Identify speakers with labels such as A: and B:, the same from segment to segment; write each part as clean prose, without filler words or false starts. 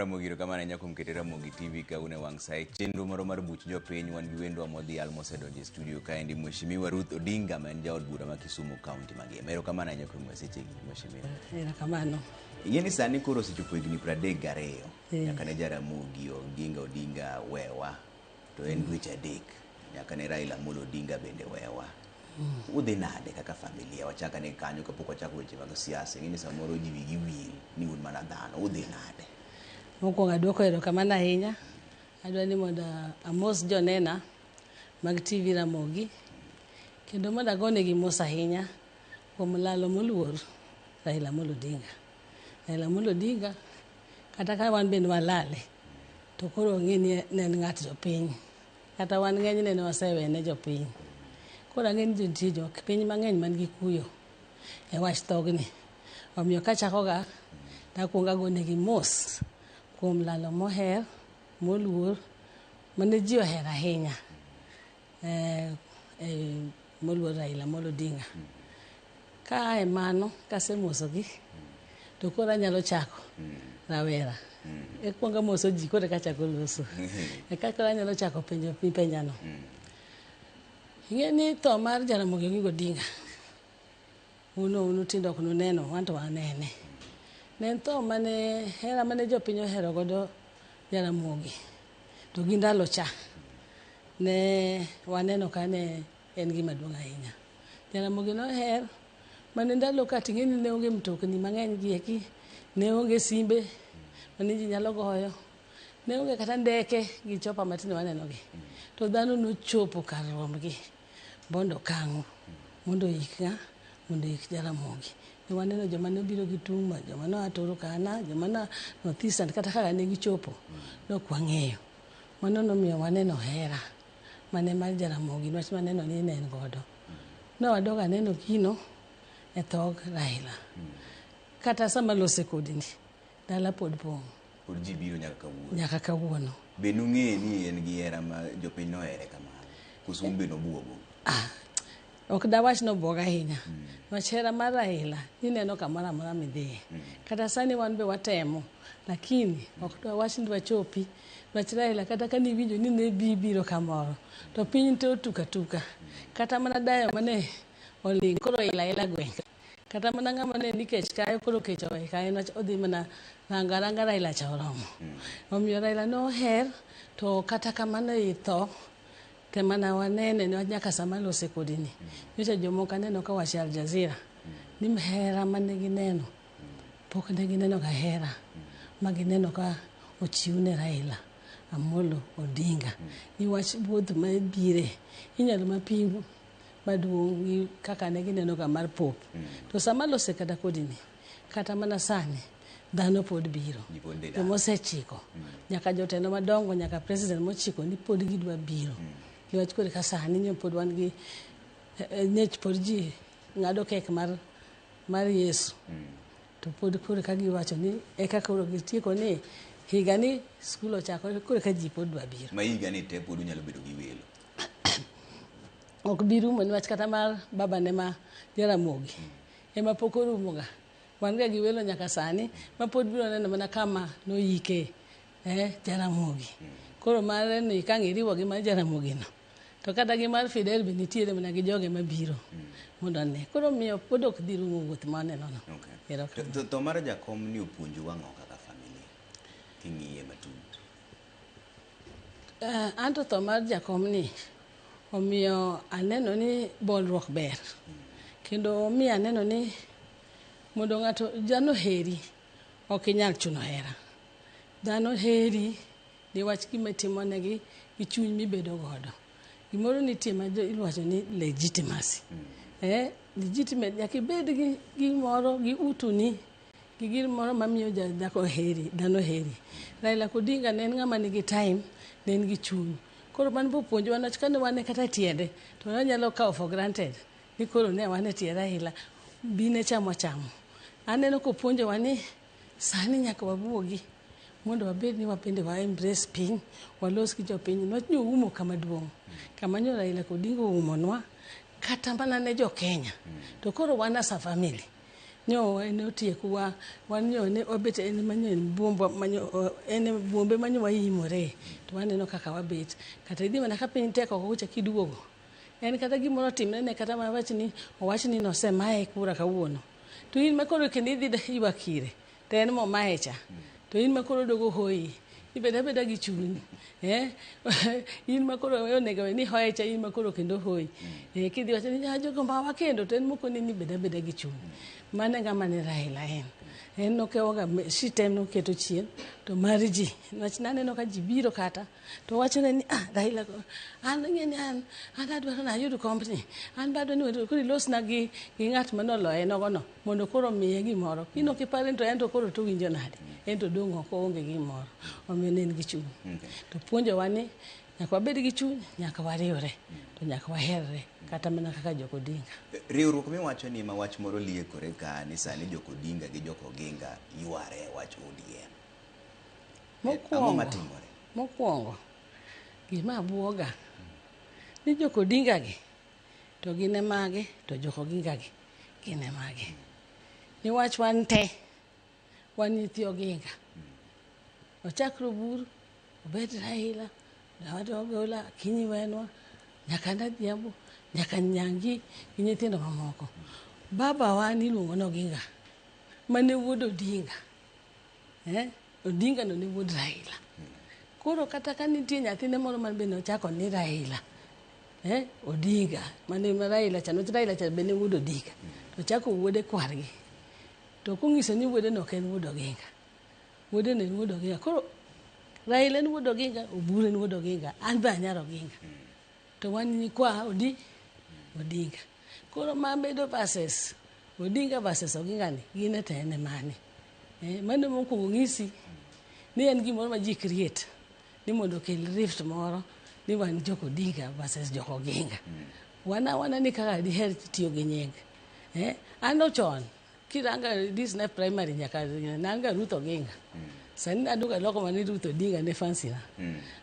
A: Ramogi, erokamano ahinya kuom keto Ramogi TV ka un e wang' sa e chenro moro mar buch jopiny. Wan gi wendwa modhial mosedonjo e studio kaendi, Mheshimiwa Ruth Odinga ma en jaod bura ma Kisumu County mangima. Erokamano ahinya kuom sechegi, Mheshimiwa.
B: Erokamano.
A: Ing'e ni sani koro osechopo higni 32 nyaka ne Jaramogi Oginga Odinga wewa, to en dweche 3 nyaka ne Raila Amolo Odinga bende wewa. Udhi nade kaka familia? Wachak ane kanyo kapok wachako weche mag siasa. Ing'e ni samoro ji wigi wil ni un mana dhano. Udhi nade?
B: Mokwongo aduoko erokamano ahinya. Adwa ni mondo amos jonena mag TV Ramogi kendo mondo agonegi mos ahinya kuom lalo moluor Raila Amolo Odinga. Raila Amolo Odinga kata ka wan bende walale to koro wang'e ni ne en ng'at jopiny. Kata wan ng'enyne ne wasewene jopiny. Koro ang'e ni nitie jopiny mang'eny man gi kuyo e wach thogni. Omiyo kachakoga takuongo agonegi mos kuom lalo moher, moluor, mane ji ohero ahinya moluor Raila Amolo Odinga. Kaae mano, kasemosogi, to koro anyalo chako rawera. Ekuongo amoso ji koro eka achako loso. Eka koro anyalo chako penjo mipenjano. Ing'e ni tho mar Jaramogi Oginga Odinga, un un utindo ok nuneno, wan to wanene. Ne en tho mane hera mane jopiny ohero godo Jaramogi. To gi ndalo cha, ne waneno ka ne en gima duong' ahinya. Jaramogi noher mane ndalo ka ting'e ni ne onge mtokni mang'eny gi eki, ne onge simbe mane ji nyalo goyo, ne onge kata ndeke gi chopa matinde waneno gi. To dhano nochopo kar rombgi mondo okang'u, mondo oik ng'a? Mondo oik Jaramogi. Ne waneno joma nobiro gi tung' joma noa Turkana, joma noa North Eastern kata kaka ne gichopo, ne ok wang'eyo. Mano nomiyo waneno hera mane mar Jaramogi niwach maneno ni ne en godo. Ne wadok aneno gino e thog Raila. Kata sama lose kodi ni, dala pod pong'.
A: Pod ji biro nyaka kawuono.
B: Nyaka kawuono.
A: Be nung'eyo ni en gi hera ma jopiny nohere kamano? Koso un be nobuogo?
B: Ah, ok dawach ni obuoga ahinya. Niwach hera mar Raila ineno kamoro amora midhiye. Kata sani wan be watemo, lakini ok dwawach ni dwachopi. Niwach Raila kata ka niwinjo ni ne bi biro kamoro, to piny te otuk atuka. Kata mana dayo mane oling' koro ila ila gweng'. Kata mana ng'ama ne ni kech kayo koro kech owe kayo niwach odhi mana rango aranga Raila cha oromo. Omiyo Raila noher to kata kamano e tho temana wanene niwach nyaka sama alose kodi ni. Nyocha jomoko aneno ka wacho e Al Jazeera ni hera mane gineno pok ne gineno ga hera ma gineno ka ochiw ne Raila Amolo Odinga. Niwach wuoth mabire inyalo mapim maduong' gi kaka ne gineno ga mar Pope. To sama alose kata kodi ni, kata mana sani dhano pod biro.
A: Ji pod dhi dala.
B: Jomosechiko nyaka jotelo madongo nyaka president mochiko ni pod gidwa biro. Niwach koro ka sani nyo pod wan gi nech pod ji ng'ado kek mar Yesu. To pod koro ka giwacho ni eka koro gitieko ni higa ni skul ochakore koro ka ji pod dwa biro.
A: Ma higa ni te pod unyalo bedo gi welo.
B: Ok bi rumo niwach kata mar babane ma Jaramogi ema pok orumo ga. Wan ga gi welo nyaka sani ma pod biro neno mana kama noyike Jaramogi. Koro mare ni ka ang' iriwo gi mar Jaramogi no, to kata gi mar Fidel be nitiere mana gi joge mabiro mondo one. Koro miyo pod ok dhi rumo wuoth ma waneno no.
A: Okay.
B: Erokamano.
A: To tho mar jakom ni opuonjou ang'o kaka familia? King'iye matut.
B: Anto tho mar jakom ni omiyo aneno ni bolruok ber. Kendo omiyo aneno ni mondo ng'ato dhano heri ok inyal chuno hera. Dhano heri niwach gima itimonegi gi chuny mibedo godo. Gimoro nitie ma iwacho ni legitimacy. Legitimate nyaka ibed gi gimoro gi utuni gi gir moro mamiyo dhako heri, dhano heri. Raila Odinga ne en ng'ama nigi time, ne en gi chuny. Koro mano be opuonjowa niwach kane wan kata e tiende to ne wanyalo kawo for granted ni koro ne wan e tie Raila, bi ne cham wachamo. Aneno kopuonjowa ni sani nyaka wawuogi mondo wabed ni wabende wa embrace piny, walos gi jopiny niwach ni oumo kama duong'. Kama nyo Raila Odinga oumonwa kata mana ne jo Kenya. To koro wan as a family. Nyo en otiekowa, wan nyo ne wabet en manyo en buombwa manyo en buombe manyo waimore to waneno kaka wabet. Kata idhi mana ka piny tek oko kucha kiduogo. En kata gimoro otimre ne kata mawach ni owach ni nosemaye kura kawuono. To in ma koro kendo idhi ywak ire to en momaye cha. To in ma koro dogo hoyi. Ibed abeda gi chuny. In ma koro onego ni hoye cha in ma koro kendo hoyi. Kidhi wacho ni jogo mawa kendo to en mokoni ni bed abeda gi chuny. Mano e ng'ama ne Raila en. En nokewoga shitem noketo chien to mar ji. Niwach naneno ka ji biro kata to wachone ni ah Raila an ing'e ni an adwaro ni ayud kombni. An be adwaro ni koro ilosna gi ng'at manoloye nogono mondo koro omiye gimoro. In ok ipar ni to en to koro to owinjo nade. En to odong' oko oonge gimoro. Omiyo ne en gi chuny. To puonjowa ni nyaka wabed gi chuny, nyaka wariwre, to nyaka waherre kata mana kaka jok Odinga.
A: Riwruok miwacho ni ma wach moro liekore ka ni sani jok Odinga gi jok Oginga yware e wach ODM. Ang'o matimore?
B: Mokwongo, gima buoga ni jok Odinga gi to gin e mage to jok Oginga gi gin e mage. Niwach wan te, wan nyithi Oginga. Ochakre Oburu, obed Raila, Ogola, Akinyi Wenwa, nyaka Nadhiambo, nyaka Nyangi gi nyithindo mamoko. Baba wa niluongo ni Oginga, mane wuod Odinga. Odinga no ne wuod Raila. Koro kata ka nitie nyathine moro man be nochako ni Raila. Odinga, mane Raila cha, Raila cha be ne wuod Odinga. To chako wuode kwargi. To kong'iso ni wuode no ok en wuod Oginga. Wuode no en wuod Oginga. Koro Raila en wuod Oginga, Oburu en wuod Oginga, an be anyar Oginga. To wan nyikwa Odinga. Koro ma bedo versus Odinga versus Oginga ni, gin to en e mane. Mano mokwongo ng'isi ni en gimoro ma ji create ni mondo okel rift moro ni wan jok Odinga versus jok Oginga. Wan awana ni kaka diher tiyo gi nying. An chon kiranga this ne primary nyaka nanga Ruth Oginga. Sani naduogo aloko mana ni Ruth Odinga ne fancy na.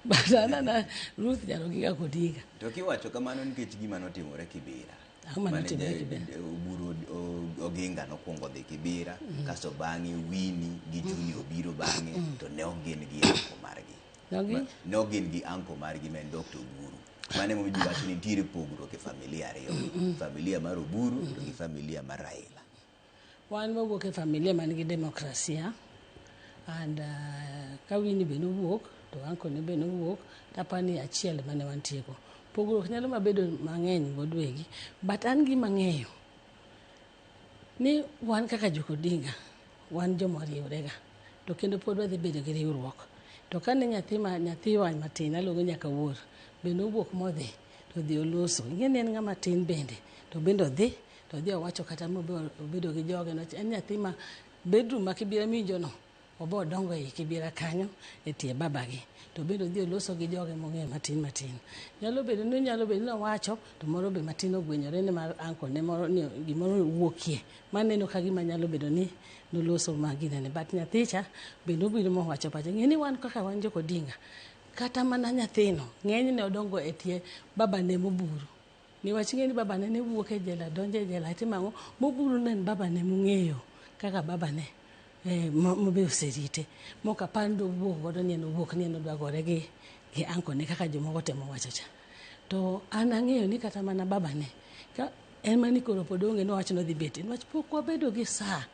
B: But an ana Ruth nyar Oginga Odinga.
A: To kiwacho kamano nikech gima notimore Kibera.
B: Ang'o mane otimore Kibera?
A: Oburu Oginga nokwongo dhi Kibera, kasto bang'e Winnie gi Junior obiro bang'e to ne ok gin gi anko margi. Ne ok gin gi anko margi ma en Dr. Oburu. Mano emomiyo ji wacho ni nitiere pogruok e familia ariyo. Familia mar Oburu to gi familia mar Raila.
B: Wan wawuok e familia man gi demokrasia and ka Winnie be nowuok to anko ne be nowuok tapani achiel mane wantiego. Pogruok nyalo mabedo mang'eny godwegi but an gima ang'eyo ni wan kaka jok Odinga wan joma oriwrega to kendo pod wadhi bedo gi riwruok. To kane nyathiwa matin aluongo nyaka wuor be nowuok modhi to odhi oloso. Ing'e ni en ng'ama tin bende to bende odhi to odhi owacho kata mobedo gi joge en nyathi ma bedroom ma Kibera miwinjo no obo odongo ei Kibera kanyo e tie babagi to bende odhi oloso gi joge mong'eyo matin matin. Nyalo bedo ni owacho to moro be matin ogwenyore ni mar anko ne moro ni gimoro wuokie maneno ka gima nyalo bedo ni noloso ma ginene but nyathicha bende obiro mowacho pache. Ng'e ni wan kaka wan jok Odinga kata mana nyathino ng'enyne odongo e tie babane Moburu. Niwach ing'e ni babane ne wuok e jela donjo e jela timo ang'o Moburu ne en babane mong'eyo kaka babane mobe oserite. Mok apar ni dowuok godo ni en owuok ni en odwa gore gi anko ne kaka jomoko temo wacho cha. To an ang'eyo ni kata mana babane ka en mani koro pod onge nowacho ni odhi bet. Niwach pok wabedo gi saa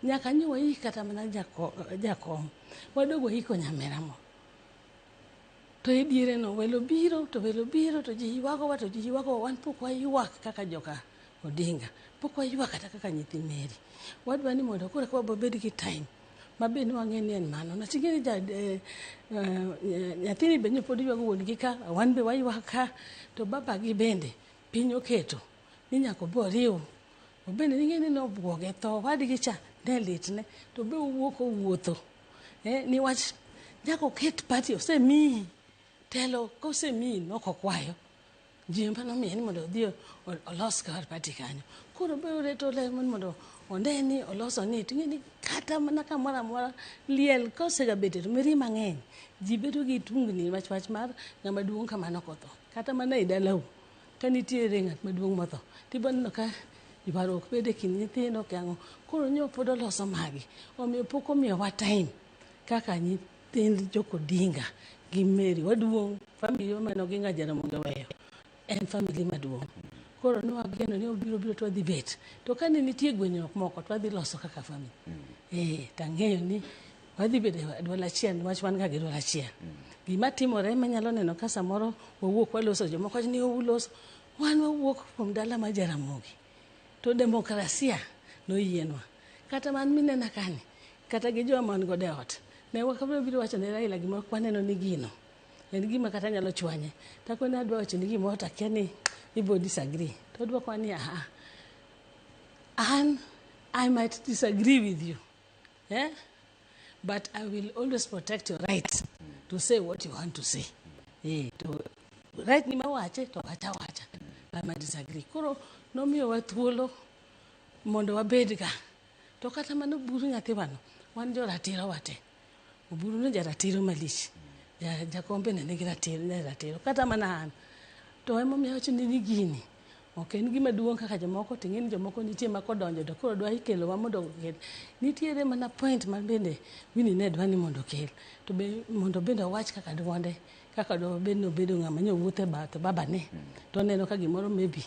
B: nyaka nyo waik kata mana jakom. Wadog waiko nyamera mo. To e diere no welo biro to welo biro to ji ywagowa to ji ywagowa wan pok waywak kaka joka Odinga. Pok waywak kata kaka nyithi Mary. Wadwa ni mondo koro eka wabed gi time mabe ni wang'e ni en mano. Niwach ing'e ni nyathini be pod ywago wuon gi ka, wan be waywak ka, to baba gi bende piny oketo ni nyaka obi oriw. Obende ing'e ni nobuoge tho wadgi cha ne litne to be owuok owuotho. Niwach nyaka oket party osemiyi telo kosemiyi nok okwayo. Ji ema nomiye ni mondo odhi olos kar party kanyo. Koro be oreto lemo ni mondo one ni oloso ni to ing'e ni kata mana kamoro amora liel kosegabete to mirima ng'eny. Ji bedo gi tungni wach wach mar ng'ama duong' kamano kotho. Kata mana e dalau ka nitiere ng'at maduong' motho tibiro neno ka Ywaruok bede kind nyithindo kiang'o. Koro nyo pod oloso magi. Omiyo pok omiyowa time kaka nyithind Jokodinga gi Mary waduong' family mane Oginga Jaramogi oweyo en family maduong'. Koro ne wageno ni obiro biro to wadhi bet. To kane nitie gwenyruok moko to wadhi loso kaka family. Tang'eyo ni wadhi bedo e duol achiel niwach wan ga gi duol achiel. Gima timore manyalo neno ka samoro wawuok waloso jomoko wacho ni uloso. Wan wawuok kuom dala mar Jaramogi. To demokrasia noyienwa. Kata man minena kani, kata gi joma wan godo e ot, ne wakabiro wacho ne Raila gimoro kwaneno ni gino en gima kata nyalo chwanye. Takone adwa wacho ni gimoro to akia ni ibo disagree. To odwokowa ni aha, an I might disagree with you. Eh? But I will always protect your right to say what you want to say. To right ni mawache to wacha wacha. I might disagree. Koro nomiyowa thuolo mondo wabed ga. To kata mano Oburu nyathiwano, wan joratiro wate. Oburu ne jaratiro malich. Jakom bende nigi ratiro, ne ratiro. Kata mana an. To emomiyo awacho ni gini ok en gima duong' kaka jomoko to ing'e ni jomoko nitie ma kodonjo to koro dwa ikelowa mondo okel. Nitiere mana point ma bende Winnie ne dwa ni mondo okel. To be mondo bende owach kaka duonde, kaka dobed ni obedo ng'ama nyowuotho e bath babane. To oneno ka gimoro maybe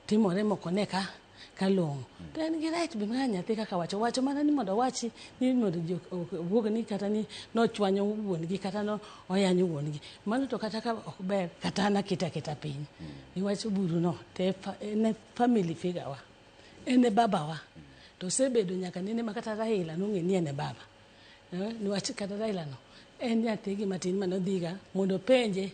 B: timore mok one ka long'o. To en gi right be mar nyathi kaka wacho. Wacho mana ni mondo owachi ni mondo ji owuog ni kata ni nochwanyo wuon gi kata no oyanyo wuon gi. Mano to kata ka ok ber kata an akete aketa piny. Niwach Oburu no to en e family figure wa. En e babawa. To osebedo nyaka nene ma kata Raila nong'e ni en e baba. Niwach kata Raila no en nyathigi matin manodhiga mondo openje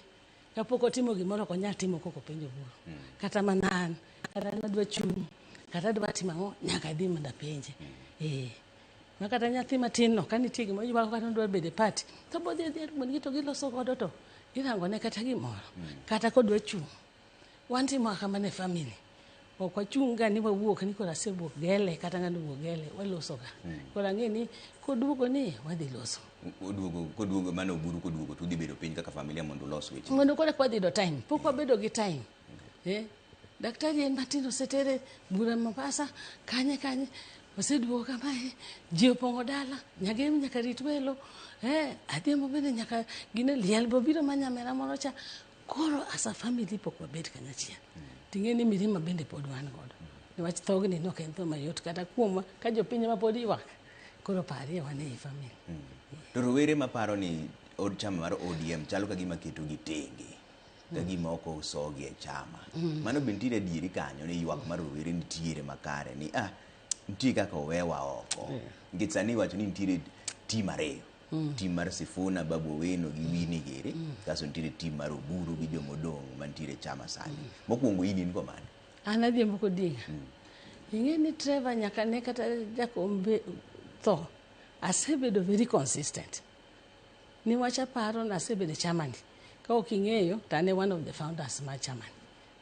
B: kapok otimo gimoro ok onyal timo kok openjo Oburu. Kata mana an, kata an adwa chung', kata adwa timo ang'o, nyaka adhi mondo apenje. Ma kata nyathi matin no ka nitie gima oywako kata odwa bedo e party, to bodhi adhiya wuon gi to giloso godo to irango ne kata gimoro. Kata kodwa chung'. Wan timo kamano e family. Ok wachung' ga ni wawuok ni koro asewuok gele kata ng'ano owuok gele, waloso ga. Koro ang'e ni koduogo ni wadhi loso.
A: Oduogo koduogo mano Oburu koduogo to udhi bedo piny kaka familia mondo ulos weche.
B: Mondo koro eka wadhi yudo time. Pok wabedo gi time. Daktari en matin osetere bura Mombasa, kanye kanye, oseduogo kamae, ji opong'o dala, Nyagem nyaka rit welo, Adhiambo bende nyaka gine liel be obiro ma nyamera moro cha. Koro as a family pok wabet kanyachiel. Ting'e ni mirima bende pod wan godo. Niwach thogni ne ok en tho mayot kata kuomwa ka jopiny ema pod ywak. Koro parie wan ei family.
A: To rowere maparo ni od chama mar ODM chalo ka gima ketogi tenge. Ka gima ok osogi e chama. Mano be nitiere adieri kanyo ni ywak mar rowere nitiere makare ni nitie kaka owewa oko. Nikech sani iwacho ni nitiere team ariyo. Team mar Sifuna, Babu Owino gi Winnie gere. Kasto nitiere team mar Oburu gi jomodong' mantiere e chama sani. Mokwongo in komane?
B: An Adhiambo Kodinga. Ing'e ni Trevor nyaka ne kata jakom tho, asebedo very consistent. Niwach aparo nasebedo e chamani. Ka ok ing'eyo, to an e one of the founders mar chamani.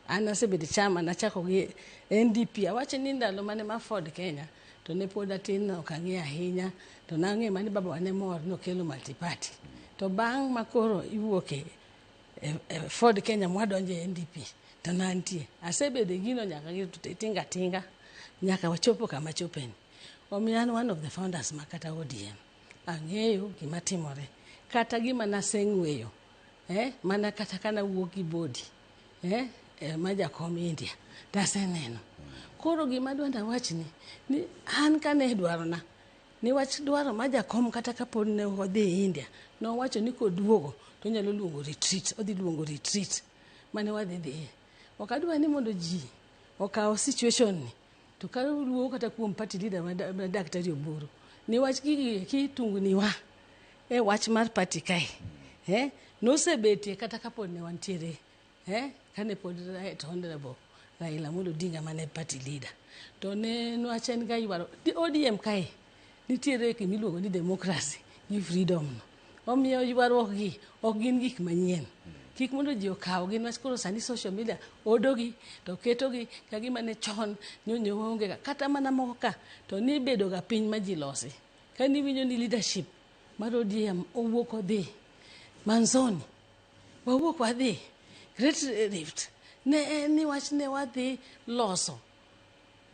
B: An asebedo e chama, nachako gi NDP. Awacho ni ndalo mane ma Ford Kenya, to ne pod atin ok ang'eyo ahinya, to nang'eyo mana ni babawa ne mor nokelo multi-party. To bang' ma koro iwuok e Ford Kenya mwadonjo e NDP, to nantie. Asebedo e gino nyaka gi tinga tinga, nyaka wachopo kama chopeni. Omiyo an one of the founders ma kata ODM. Ang'eyo gima timore. Kata gima naseng'weyo, mana kata kana wuok gi body, ma jakom India, taseneno. Koro gima adwa nawachni, ni an kane dwarona, niwach dwaro ma jakom kata kapod ne odhi India, nowacho ni koduogo to onyalo luongo retreat, odhi luongo retreat mane wadhi dhiye. Ok adwa ni mondo ji okaw situation ni, to ka luwo kata kuom party leader ma Daktari Oburu, niwach gigi eki tungniwa e wach mar party kae. Nosebetie kata kapod ne wantiere, kane pod Right Honorable Raila Amolo Odinga mane party leader. To ne nwach en ga ywaro, ODM kae nitiere gima iluongo ni democracy gi freedom no. Omiyo ywaruok gi ok gin gik manyien. Kik mondo ji okawgi niwach koro sani social media odogi to ketogi ka gima ne chon nyonyo onge ga. Kata mana moko ka to nibedo ga piny ma ji losi. Ka niwinjo ni leadership mar ODM owuok odhi Manzoni, wawuok wadhi Great Rift, ne en ni wach ne wadhi loso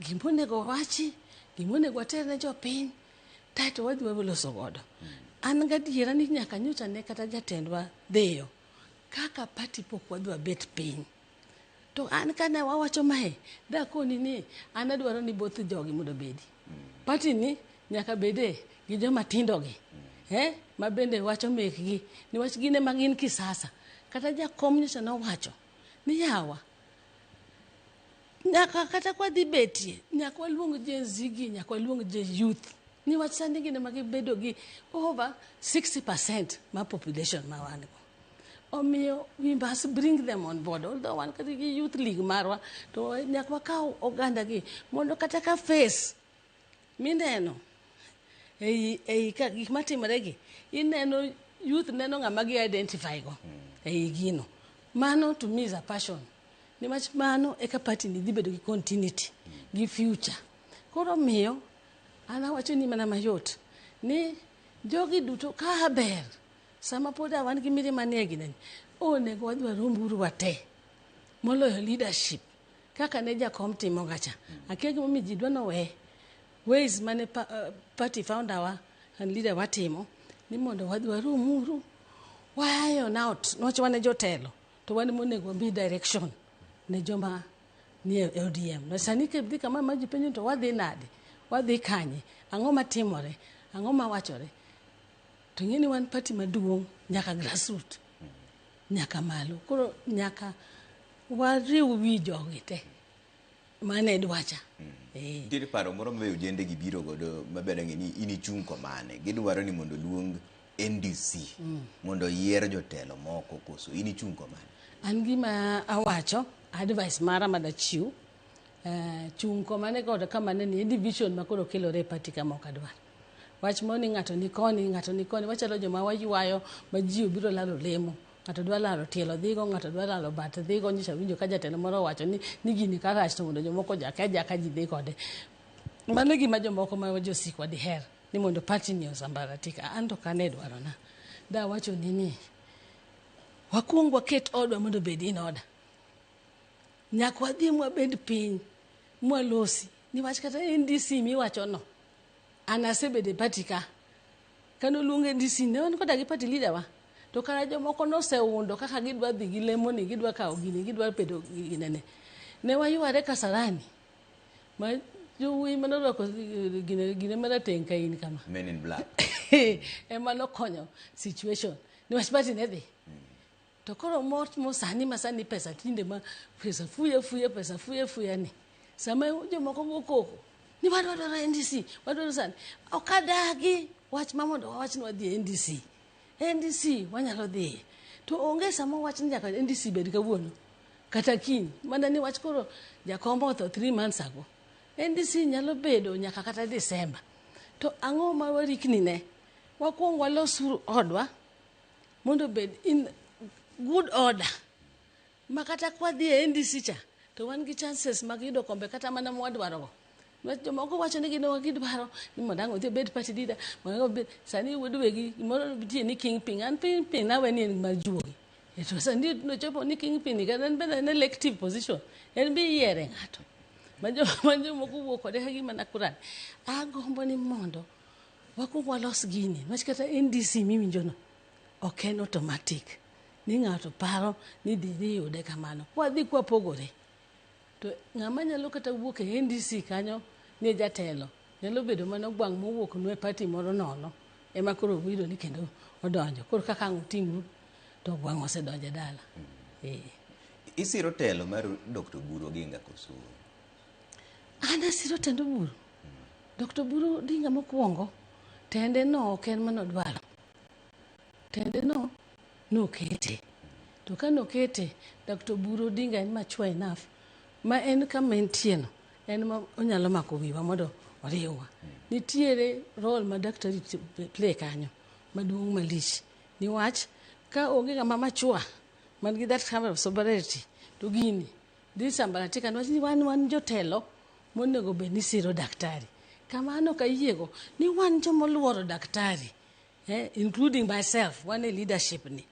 B: Gimonego wachi, gimonego water ne jopiny, taeto wadhi waloso godo. An gadiera ni nyaka nyocha ne kata jatendwa dhiyo kaka party pok wadhi wabet piny. To an kane wawacho mae, dakoni ni an adwaro ni both jogi mondo obedi. Party ni nyaka bede gi joma tindo gi. Ma bende wacho mekgi, niwach gin ema gin kisasa. Kata jakom nyocha nowacho ni yawa, nyaka kata kwadhi betie, nyaka waluong Gen Z gi, nyaka waluong je youth. Niwach sani gin ema gibedo gi over 60% mar population ma wan go. Omiyo we must bring them on board. Although wan kata gi youth league marwa, to nyaka wakaw oganda gi mondo kata ka face mineno ei ka gik matimore gi, ineno youth neno ng'ama gi identify go ei gino. Mano to me is a passion. Niwach mano eka party ni dhi bedo gi continuity, gi future. Koro miyo an awacho ni mana mayot ni jogi duto ka ber sama pod wan gi mirima nie gineni, onego wadhi warom uru wate moloyo leadership kaka ne jakom timo gacha. Akia gimomiyo ji dwa nowe ways mane party founder wa and leader watimo ni mondo wadhi warom uru wa iron out niwach wan e jotelo to wan monego wami direction ne joma nie ODM. No sani kidhi kama ma ji penjo to wadhi nade, wadhi kanye, ang'o matimore, ang'o mawachore. To ing'e ni wan party maduong' nyaka grassroot, nyaka malo. Koro nyaka wariw wi jogi te. Mano e dwacha.
A: Nitiere paro moro ma ojende gi biro godo maber ang'e ni in ichung' komane. Gidwaro ni mondo oluong NDC mondo oyier jotelo moko koso in ichung' komane.
B: An gima awacho, advice mara madachiw, chung' komane kod kamane ni e division ma koro kelore e party kama ok adwar. Wach moro ni ng'ato ni koni, ng'ato ni koni, wachalo joma waywayo ma ji obiro lalo lemo. Ng'ato dwa lalo tielo dhigo, ng'ato dwa lalo bat dhigo, nyocha awinjo ka jatelo moro owacho ni gini ka rach to mondo jomoko ojake ajaka ji dhi kode. Mano e gima jomoko ma josikwa diher, ni mondo party ni osambaratika. An to ok ane dwarona. Dawacho ni wakuong waket odwa mondo obed in order. Nyaka wadhi mwabed piny, mwalosi. Niwach kata NDC miwachono, an asebedo e party ka. Kane oluong NDC, ne wan koda gi party leader wa. To kara jomoko noseundo kaka gidwa dhi gi lemo ni, gidwa kawo gini, gidwa bedo ginene. Ne wayware Kasarani, ma jowuoyi manorwako gine marateng' ka in kama.
A: Men in black.
B: Ema nokonyo situation. Niwach party ne dhi. To koro mor mo sani ma sani pesa tinde ma pesa fuya fuya, pesa fuya fuya ni. Sama jomoko go koko, ni wadwaro NDC, wadwaro sani. Ok adagi wach ma mondo wawach ni wadhi e NDC. NDC wanyalo dhiye. To onge sama wach ni nyaka NDC bed kawuono. Kata kiny. Mana ni wach koro jakom otho 3 months ago. NDC nyalo bedo nyaka kata December. To ang'o ma warikni ne? Wakuong walos odwa mondo obed in good order. Ma kata kwadhi e NDC cha, to wan gi chances mag yudo kombe kata mana mwadwaro go. Niwach jomoko wacho ni gin gidwaro ni mondo ang' odhi obed party leader, mondo ang' obed sani wuod wegi gimoro nitie ni kingpin, an kingpin awe ni en mar juogi. To sani nochopo ni kingpin ni kata en bende en elective position, en be iyiere ng'ato. Ma jomoko wuok kode ka gima nakuran. Agombo ni mondo wakuong walos gini, niwach kata NDC miwinjo no, ok en automatic. Ni ng'ato paro ni dhi dhi yude kamano. Kwadhi kwapogore, to ng'ama nyalo kata wuok e NDC kanyo ni jatelo, nyalo bedo mana gwang' mowuok nwa e party moro nono, ema koro obiro ni kendo odonjo. Koro kaka ang' uting'ru, to gwang' osedonjo e dala.
A: Isiro telo mar Dr. Oburu Oginga koso?
B: An asiro tend Oburu. Dr. Oburu Odinga mokwongo, tende no ok en manodwaro. Tende no nokete. To ka nokete, Dr. Oburu Odinga en mature enough, ma en kama entie no, en ma onyalo mako wiwa mondo oriwwa. Nitiere role ma daktari play kanyo, maduong' malich. Niwach, ka onge ng'ama mature, man gi that kind of sobriety, to gini dhi sambaratika, niwach ni wan jotelo monego bed ni siro daktari. Kamano ka yiego, ni wan joma oluoro daktari, including myself, wan e leadership ni.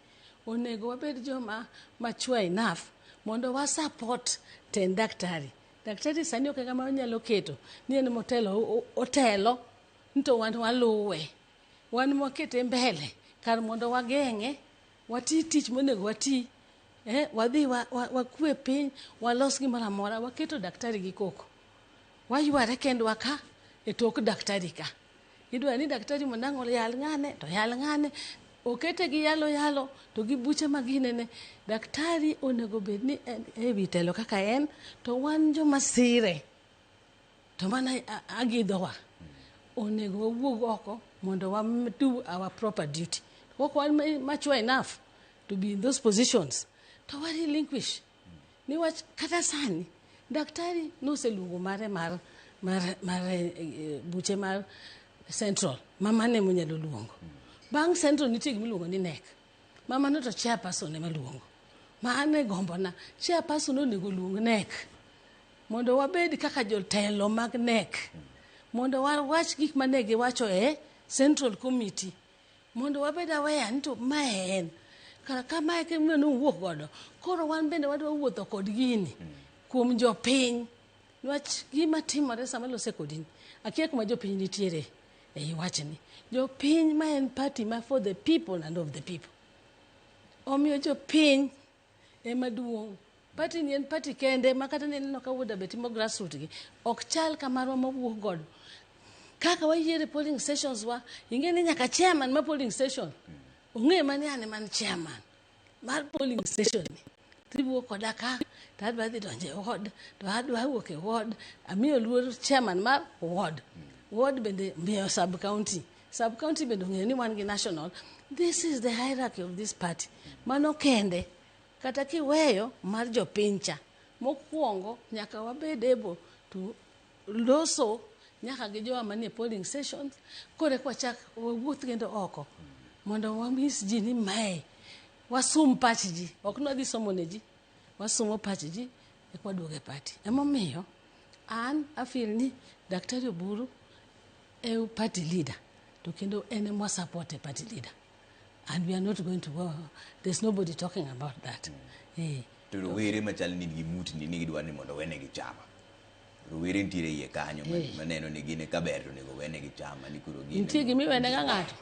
B: Onego wabed joma mature enough mondo wa support tend daktari. Daktari sani ok e ng'ama onyalo keto ni en motelo, otelo ni to wan waluwe. Wan mwakete mbele kar mondo wageng'e, wati tich monego wati, wadhi wakwe piny, walos gimoro amora, waketo daktari gi koko. Wayware kendwa ka e tok daktari ka. Idwa ni daktari mondo ang' oyal ng'ane to yal ng'ane, okete gi yalo yalo to gi buche ma ginene. Daktari onego bed ni en e wi telo kaka en, to wan joma sire to mana agidhowa. Onego wawuog oko mondo wa do our proper duty. Ok wan mature enough to be in those positions, to wa relinquish. Niwach kata sani, daktari noseluongo mare mar buche mar Central, mamane monyalo luongo. Bang' Central nitie gimiluongo ni NEC. Mamano to chairperson ema luongo. Ma an e gombona, chairperson onego luong NEC. Mondo wabed kaka jotelo mag NEC. Mondo wawach gik mane giwacho e Central Committee. Mondo wabed aware ni to mae en. Kara kamae kama nowuok godo. Koro wan bende wadwa wuotho kod gini kuom jopiny. Niwach gima timore sama lose kodini, akia kuma jopiny nitiere ei wachni. Jopiny ma en party ma for the people and of the people. Omiyo jopiny ema duong'. Party ni en party kende ma kata nineno ka Wuod Abe timo grassroots gi, ok chal kamarwa mawuok godo. Kaka wayiere polling stations wa, ing'e ni nyaka chairman ma polling station ong'e mani an ema an chairman mar polling station ni. Tiwuok koda ka, to adwa dhi donjo e ward, to adwa wuok e ward, amiyo luor chairman mar ward. Ward bende miyo sub county. Sub county bende ong'eyo ni wan gi national. This is the hierarchy of this party. Mano kende, kata kiweyo mar jopiny cha, mokwongo nyaka wabed able to loso nyaka gi jowa manie polling stations, koro eka wachak wawuoth kendo oko mondo wanyis ji ni mae wasum pach ji, ok ni wadhi somo ne ji, wasumo pach ji eka waduogo e party. Emomiyo an a feel ni Daktari Oburu e party leader to kendo en ema support e party leader and we are not going to go, there's nobody talking about that.
A: To rowere machal ni nigi mutni ni gidwa ni mondo wenegi chama. Rowere nitiere iye kanyo maneno ni gin ka ber to onego wenegi chama ni koro gin.
B: Nitie gima iwene ga ng'ato.